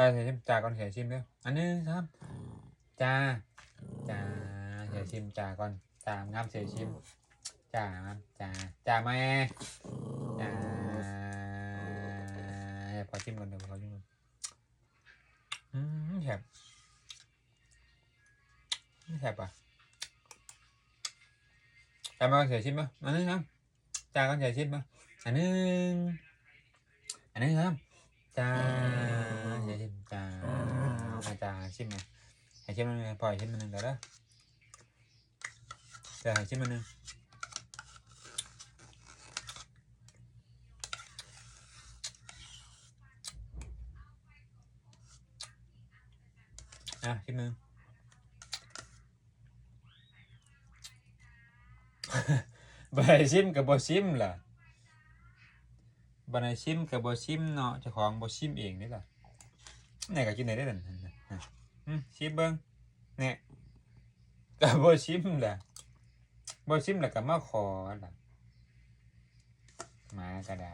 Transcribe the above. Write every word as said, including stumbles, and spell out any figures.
จ่าเสียชิม จ่าก่อนเสียชิมเด้อ อันหนึ่งสาม จ่า จ่า เสียชิม จ่าก่อน จ่างามเสียชิม จ่า จ่า จ่ามาแอจ่า เดี๋ยวขอชิมก่อน เดี๋ยวขอชิมก่อน อืม แซ่บ แซ่บอ่ะ จ่ามาเสียชิมมา อันหนึ่งสาม จ่าก่อนเสียชิมมา อันหนึ่ง อันหนึ่งสาม จ่า เสียชิม จ่า จ่าชิมมา ให้ชิมมา พอให้ชิมมาหนึ่งเดี๋ยวเด้อ เดี๋ยวให้ชิมมาหนึ่ง อ่ะ ชิมหนึ่ง บ่ให้ชิมก็บ่ชิมล่ะ บ่ให้ชิมก็บ่ชิมเนาะ เจ้าของบ่ชิมเองนี่ล่ะ นี่ก็กินได้เด้อนั่น อืม ชิมเบิ่ง เนี่ย ก็บ่ชิมล่ะ บ่ชิมแล้วก็มาขอล่ะ หมาก็ได้